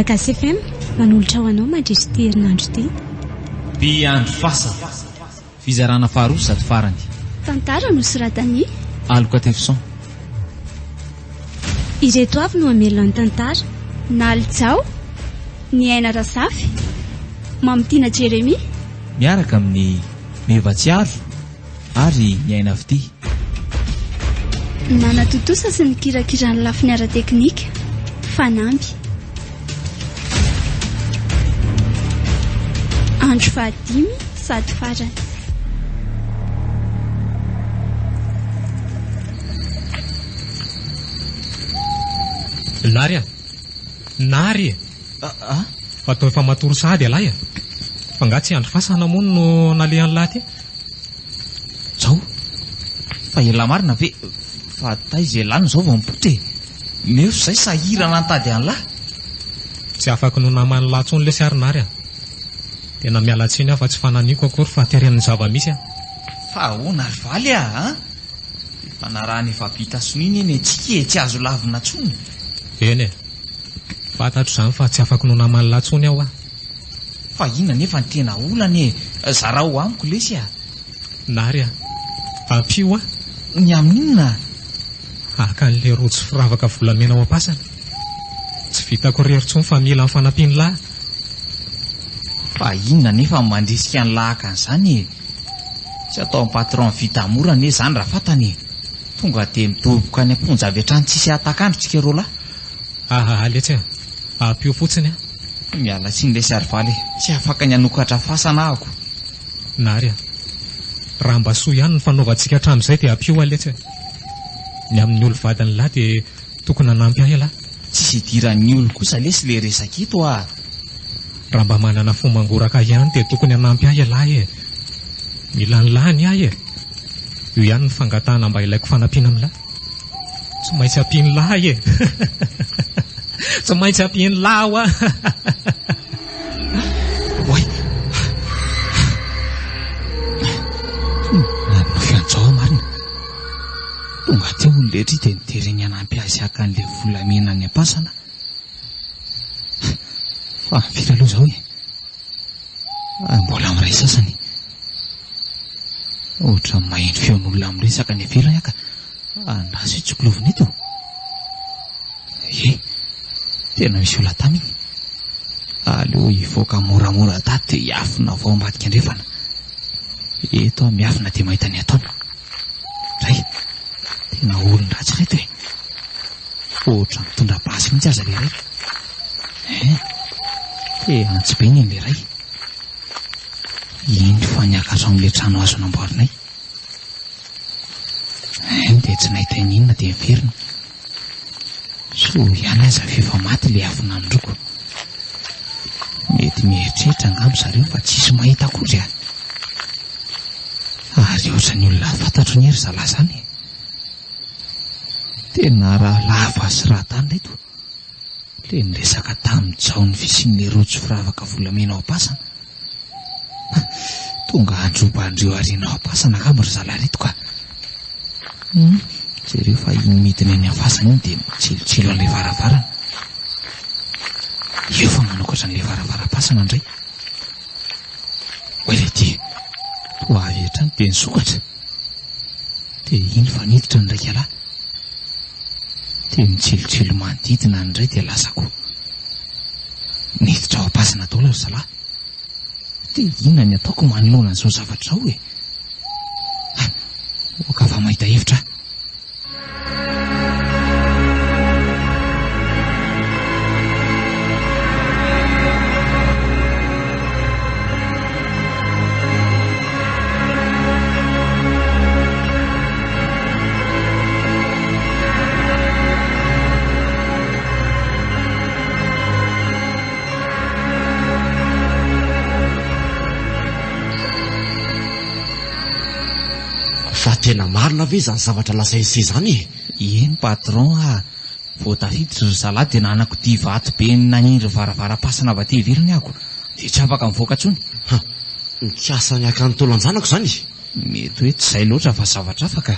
Malagasy FM, manolotra ho anao mandritra ity herinandro ity. Mpiandry fasana. Fizarana faharoa sady farany. Tantara nosoratan'i. Aloka Tefson. Ireto avy no hamelona ny tantara. Naly Jao, Niaina Razafy, Mamitiana Jeremia. Miaraka amin'i Meva Tsiaro ary Niaina Fitia. Nanatontosa sy nikirakira ny lafiny ara-teknika, Fanamby. Andro fahadimy sady farany. Nary a! Nary e! Ah? Atao efa matory sahady ialahy e! Fa angaha tsy andro fasana moa no nalehan'lah aty? Zao? Fa elah marina ve? Fa taiza elah no zao vao mipoitra e? Nefa izay sahirana nitady an'lah. Tsy afaky no naman'lah tsony lesy ary Nary a! Tena miala tsiny aho fa tsy fananiako akory fa teren'ny zava-misy a! Fa ahoana ry valy a! An? Fifanarahana efa vita sonia anie ny antsika e! Tsy azo lavina tsony. Eny e! Fantatro izany fa tsy afaky no naman'lah tsony aho a! Fa inona anefa ny tena olana e! Zarao amiko lesy a! Nary a! Ampio aho! Ny amin'inona? Haka an'ilay rojo firavaka volamena ao am-pasana. Tsy vitako irery intsony fa mila ny fanampian'lah. Fa inona anefa no mandrisika an'lah haka an'izany e? Tsy ataon'ny patron vita mora anie izany raha fantany e! Tonga dia midoboka any am-ponja avy hatrany tsisy hahatak'andro tsika roalahy. Ahaha letsy a! Ampio fotsiny a! Miala tsiny lesy Arvaly e! Tsy afaka ny hanokatra fasana ahako. Nary a! Raha mba soa ihany ny fanaovantsika hatramin'izay dia ampio aho letsy e! Ny amin'ny olo vadin'lah dia tokony hanampy ahy ialahy. Tsisy idiran'ny olo kosa lesy le resaka eto a! Raha mba manana fo mangoraka ihany dia tokony hanampy ahy ialahy e! Mila an'lah anie ahy e! Io ihany ny fangatahana mba ilaiko fanampiana amin'lah. Tsy maintsy ampian'lah e! Tsy maintsy ampian'lah hoa! Oay! Nanonofy an'izao aho marina. Tonga teo ny lehilahy dia nitereny hanampy azy haka an'ilay volamena any am-pasana. Fa firy aloha izao e? Ary mbola miray sasany. Ohatran'ny maheno feon'olona miresaka any ivelany aho ka andraso io tsikilovina eto. Ie, tena misy olona tamy iny. Aleo hivoaka moramora tato dia hiafina avy ao ambadika andrefana. Eto aho miafina dia mahita ny ataony. Dray, tena olon-dratsy ireto e. Ohatran'ny mitondra basy mihitsy aza ilay iray. Hein, te hantsy be ny an'ilay iray. Iny fa niakatra ao amin'ilay trano hazo namboarinay. Hein, dia tsy nahita ininona dia niverina. Soa ihany aza f'efa maty ilay afo nanondroko. Mety mieritreritra angamba zareo fa tsisy mahita akory a. Ary ohatran'ny olona fantatro anie ry zalahy izany e. Tena raha lava sy raha tany reto le niresaka tamin'i Jao ny fisian'le rojo firavaka volamena ao am-pasana. Tonga handroba an'ireo harena ao am-pasana angamba ry zalahy reto ka. Hum, jereo fa iny midina eny am-fasana iny dia mitsilotsilo an'ilay varavarana. Eo fa manokatra an'ilay varavaram-pasana indray. Oay le ty, toa avy hatrany dia nisokatra. Dia iny fa niditra ny raikalahy. Dia nitsilotsilo manodidina ny iray dia lasa koa. Niditra ao am-pasana daholo ry zalahy. Dia inona ny ataoko manoloana an'izao zavatra izao e? Ah, oka fa mahita hevitra aho. Fa tena marina ve izany zavatra lazain'i se izany e? Eny patron a! Vao tafiditra ry zalahy dia nanakodia vato be nanindry varavaram-pasana avy aty ivelany ako dia tsy afaka nivoaka intsony. Ha! Mikasa ny haka ny taolan-janako izany e? Mety hoe tsy izay loatra fa zavatra hafa ka.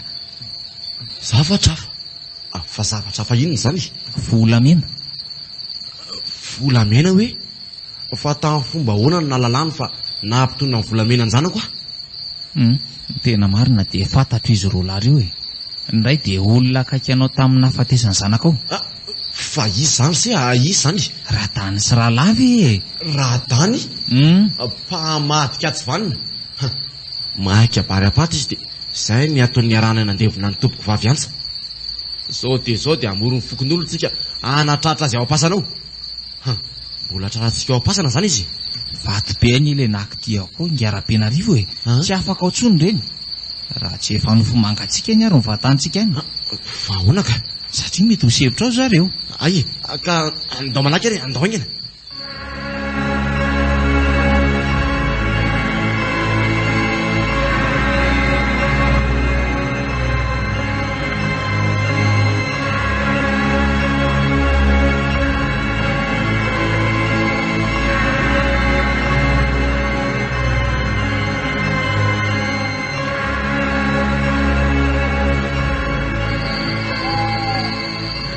Zavatra hafa? Fa zavatra hafa inona izany e? Volamena. Volamena hoe? Fa tamin'ny fomba ahoana no nahalalany fa nampitondra ny volamena an-janako aho? Hum, ny tena marina dia fantatro izy roalahy ireo e. Ny iray dia olona akaiky anao tamin'ny nahafatesan'ny zanakao. Ah, fa iza izany se ah, iza izany? Radany sy Ralava e! Radany? Hum. Mpamadika tsy vanona. Ha, mahay kabary am-paty izy dia izay ny antony niarahana nandevona ny tompoko vavy Antsa. Izao dia izao dia hamory ny fokonolona tsika hanatratra azy ao am-pasana ao. Ha, mbola trarantsika ao am-pasana izany izy e! Vato be anie ilay nakitia koa ingahy Rabenarivo e! Tsy afaka ao intsony ireny. Raha tsy efa nofo mangatsiaka anie ary ny vatantsika any. Fa ahoana ka? Satria mety ho sempotra ao zareo. Hay e! Ka andao malaky ary e, andao haingana.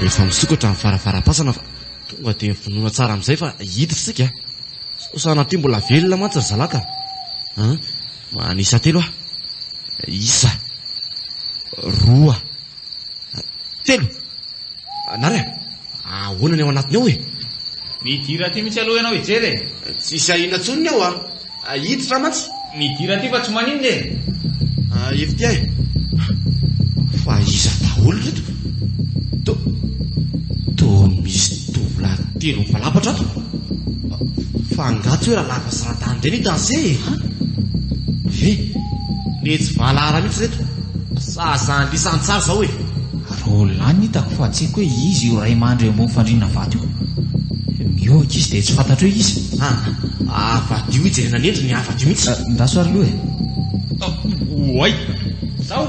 Efa misokatra ny varavaram-pasana fa tonga dia mivonona tsara amin'izay fa hiditra isika a. Sao sanatria mbola velona mantsy ry zalahy ka. An, manisa telo aho. Isa. Roa. Telo. Nary a! Ahoana ny ao anatiny ao e? Midira aty mihitsy aloha ianao hijery e! Tsisy ahiana intsony ny ao a! Hiditra mantsy! Midira aty fa tsy maninona e! Efa ity aho e! Fa iza daholo ireto? To, toa misy tovolahy telo mivalapatra ato. Fa angaha tsy hoe Ralava sy Radany ireny hitan'i se e? He! Le tsy valahara mihitsy ireto. Sazan-drisany tsara izao e! Roland hitako fa tsy haiko hoe iza io ray mandry eo ambony fandriana vato io. Mihohoka izy dia tsy fantatro hoe iza. Ah, avadio hijerena ny endriny, avadio mihitsy. Ndraso ary aloha e. Oay! Zao!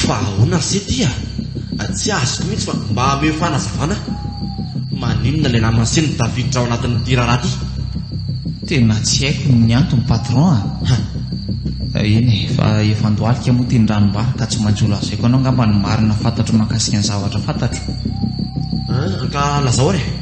Fa ahoana ry se ty a? Tsy azoko mihitsy fa mba ameo fanazavana aho. Maninona ilay naman'i se no tafiditra ao anatin'ity raharaha ity? Tena tsy haiko ny antony patron a! Eny e, fa efa andohalika moa ity ny ranombary ka tsy maintsy ho lazaiko anao angamba ny marina fantatro mahakasika ny zavatra fantatro. An, ka lazao ary e!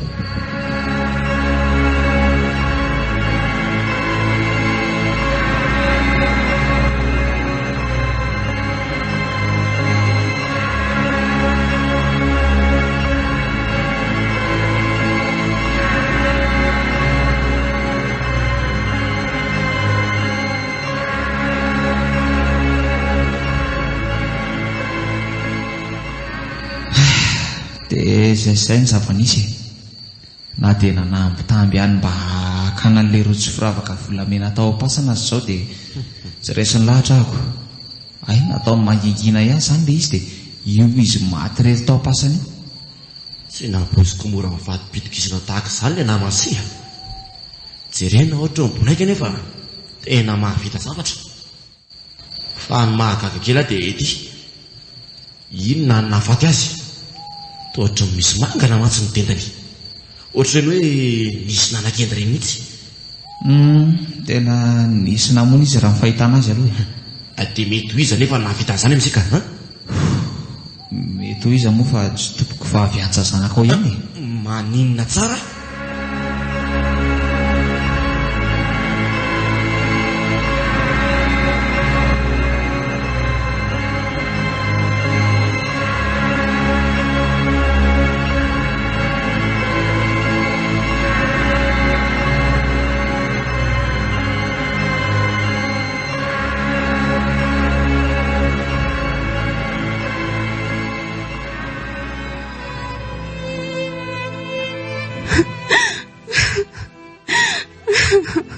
Dia izay izay ny zava-nisy e. Na dia nanambitamby ihany mba hakana an'ilay rojo firavaka volamena tao am-pasana aza izao dia tsy resiny lahatra ahako. Hay nataony mangingina ihany izany ilay izy dia io izy maty irery tao am-pasana io. Tsy nampoiziko mora mivadi-pitokisana tahaka izany ilay naman'i Sia. Jerena ohatra eo ambony aika nefa tena mahavita zavatra. Fa ny mahagaga kely ahy dia ity, inona no nahafaty azy? Toa ohatran'ny misy mangana mantsy ny tendany. Ohatr'ireny hoe nisy nanakenda ireny mihitsy. Humm, tena nisy namono izy raha ny fahitana azy aloha e. Dia mety ho iza anefa no nahavita an'izany amintsika an? Mety ho iza moa fa tsy tompoko vavy antsa zanakao ihany e! Maninona tsara?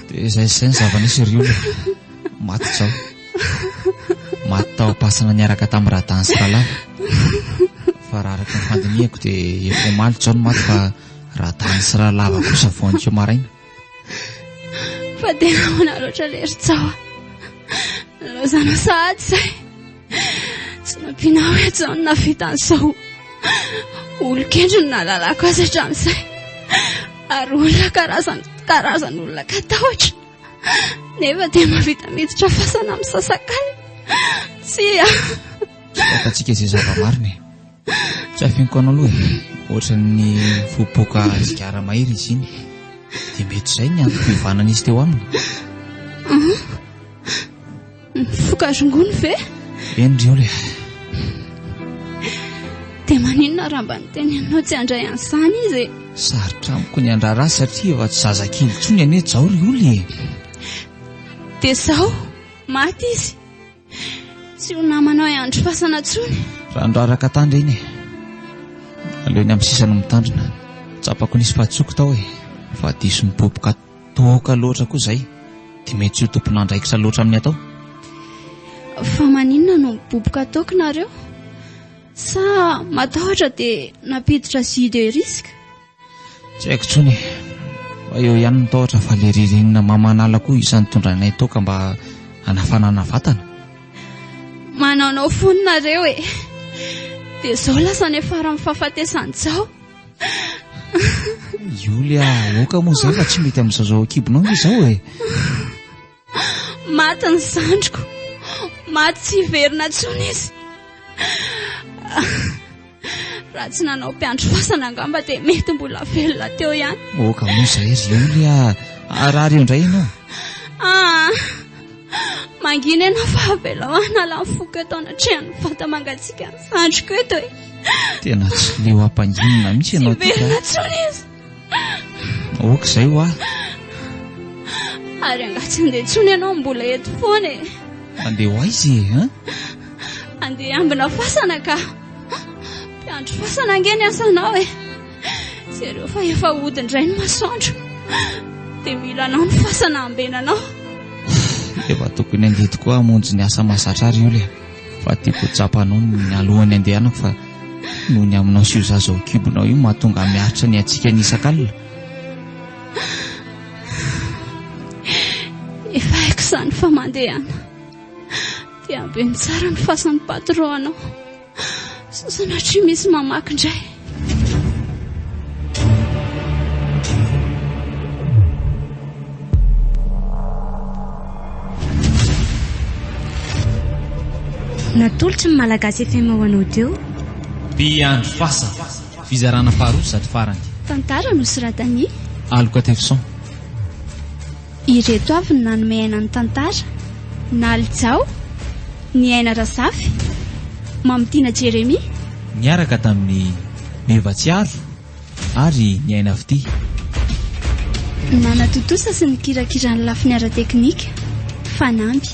Dia izay sy izay ny zava-nisy ry olona. Maty izao. Maty tao am-pasana niaraka tamin'i Radany sy Ralava. Fa raha araka ny fandinihako dia efa omaly izao no maty fa Radany sy Ralava kosa vao niseho maraina. Fa tena ahoana loatra le ry Jao a? Nilaozanao sahady izay. Tsy nampiana hoe Jao no nahavita an'izao. Olon-kendry no nahalalako azy hatramin'izay. Ary olona karazany karazan'olona katahotra. Nefa dia mahavita miditra fasana amin'ny sasakalina. Tsia. Tsy fantatsika izay zava-marina e. Tsy afeniko anao aloha e. Ohatran'ny mifopoka sigara mahery izy iny. Dia mety izay ny antom-piovana nisy teo aminy. Mifoka rongony ve? Eny ry Oly. Dia maninona raha mba niteny anao tsy handray an'izany izy e? Sarotra amiko ny handrara azy satria efa tsy zazakely intsony anie Jao ry Oly e. Dia izao, maty izy. Tsy ho namanao hiandry fasana intsony. Rano raraka tany ireny e. Aleony amin'ny sisa no mitandrina. Tsapako nisy fahadisoako tao e. Fa diso mipopoka toaka loatra koa izay. Dia mety tsy ho tompon'andraikitra loatra amin'ny atao. Fa maninona no miboboka toaka nareo? Sa matahotra dia nampiditra jus de risque? Tsy haiko intsony e. Fa eo ihany ny tahotra fa le ririnina mamanala koa isan'ny tondranay toaka mba hanafanana vatana. Manaonao foana nareo e. Dia izao lasa niafara amin'ny fahafatesan'i Jao. Ioly a, aoka moa izay fa tsy mety amin'ny zaza ao an-kibonao nge izao e. Maty ny zandriko. Maty tsy hiverina intsony izy. Raha tsy nanao mpiandry fasana angamba dia mety mbola velona teo ihany. Oka moa izay ry Oly a. Harary eo indray ianao. Ah, mangina ianao fa avelao hanala ny foko eto anatrehan'ny vata mangatsiaka ny zandriko eto e. Tena tsy leo ampanginina mihitsy ianao Tsy hiverina intsony izy. Aoka izay hoa. Ary angaha tsy handeha intsony ianao mbola eto foana e. Handeha ho aiza e, hein? Handeha hiambina fasana ka. Mpiandry fasana ange ny asanao e. Jereo fa efa hody indray ny masoandro. Dia mila anao ny fasana hambenanao. Efa tokony handeha tokoa hamonjy ny asa mahazatra ary Oly a. Fa tiako ho tsapanao ny alohan'ny handehanako fa noho ny aminao sy io zaza ao an-kibonao io mahatonga ahy miaritra ny hatsiaka ny isak'alina. Efa haiko izany fa mandehana. Dia ambeno tsara ny fasan'ny patron anao. Sao sanatria misy mamaky indray. Natolotry ny Malagasy FM ho anao teo. Mpiandry fasana, fizarana faharoa sady farany. Tantara nosoratan'i. Aloka Tefson. Ireto avy no nanome aina ny tantara, Naly Jao, Niaina Razafy, Mamitiana Jeremia. Niaraka tamin'i Meva Tsiaro ary Niaina Fitia. Nanatontosa sy nikirakira ny lafiny ara-teknika, Fanamby.